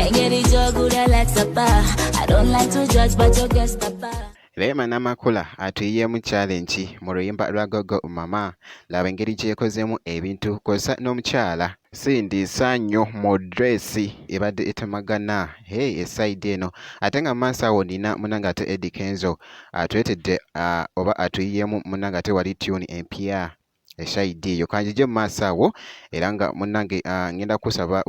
Engeri gy'ogula like sapa. I don't like to judge, but you get stapa. Rema Namakula atuyiyeemu challenge mu luyimba lwa Gogo Mama. Laba engeri gye yekozeemu ebintu kw'ossa n'omukyala Cindy Sanyu mu dress ebadde etemagana hey, esayidi eno ate nga maaso awo nina munange ate Eddy Kenzo atuleetedde oba atuyiyeemu munange ate wali tune empya esayidi eyo kanjije mu maaso awo era nga munnange ngenda kusaba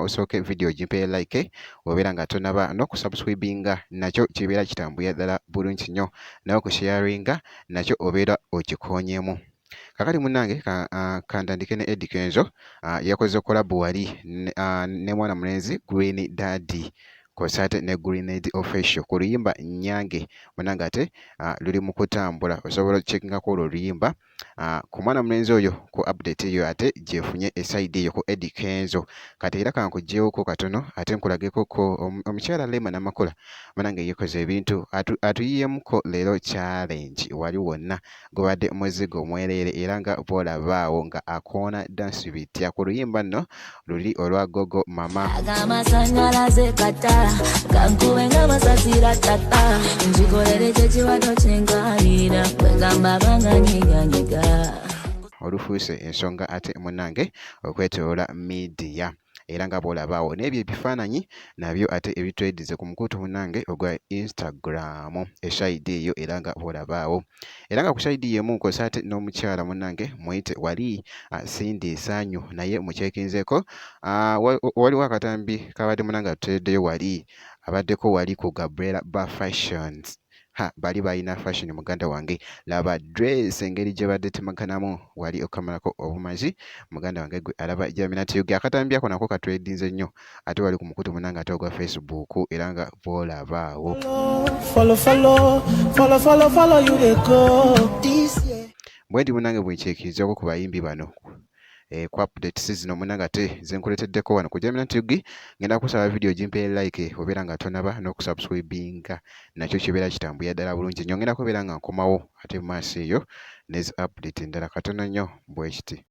osooke vidiyo gimpe like obeera nga tonaba n'okusubscribinga nakyo kibeera kitambulira ddala bulungi nnyo naye okusharinga nakyo obeera okikoonyemu. Kakati munnange kantandike ne Eddy Kenzo yakoze collab wali ne mwana mulenzi Green Daddy kw'ossa ate ne Grenade Official ku luyimba Nyange. Munnange ate luli mu kutambula, osobola okucheckingako olwo oluyimba ku mwana mulenzi oyo ku update eyo ate gyefunye esayidi eyo ku Eddy Kenzo. Kati era kankugyewoko katono ate nkulageko ko omukyala Rema Namakula munange yekoze ebintu atuyiyemuko leero challenge wali wonna gubadde muzigo mwereere era nga bw'olabaawo nga akoona dansi bitya ku luyimba nno luli olwa Gogo Mama. Agamasannyalaze kata gankube ng'amasasira tata nkikolere kyekiwato kyenkalira kwegamba banganyiganyega. Olufuuse ensonga ate munnange okwetoloola miidiya era nga bw'olabaawo n'ebyo ebifaananyi nabyo ate ebitwedize ku mukutu munnange ogwa Instagram esayidi eyo era nga bw'olabaawo era nga ku sayidi y'emu kw'ossa ate n'omukyala munnange muyite wali Cindy Sanyu naye mukyekinzeeko waliwo akatambi kabadde munnange atuteereddeyo wali abaddeko wali ku Gabriela Bar Fashions. Ha, bali balina fashion muganda wange, laba dress engeri gye badde temaganamu wali okamalako obumazi muganda wange gwe alaba Jaminat Ug. Akatambi ako nako katwedinze nnyo ate wali ku mukutu munange ate ogwa Facebook era nga bw'olabaawo. Follow, follow, follow, follow, follow you they go this year. Bwe ndi munange bwe ku bayimbi bano ku updates zino munange ate ze nkuleeteddeko wano ku Jaminat Ug. Ngenda kusaba vidiyo gimpe like obeera nga tonaba n'okusubscribinga nakyo kibeera kitambulira ddala bulungi nnyo. Ngenda kubeera nga nkomawo ate mu maaso eyo ne zi update endala katono nnyo bwe kiti.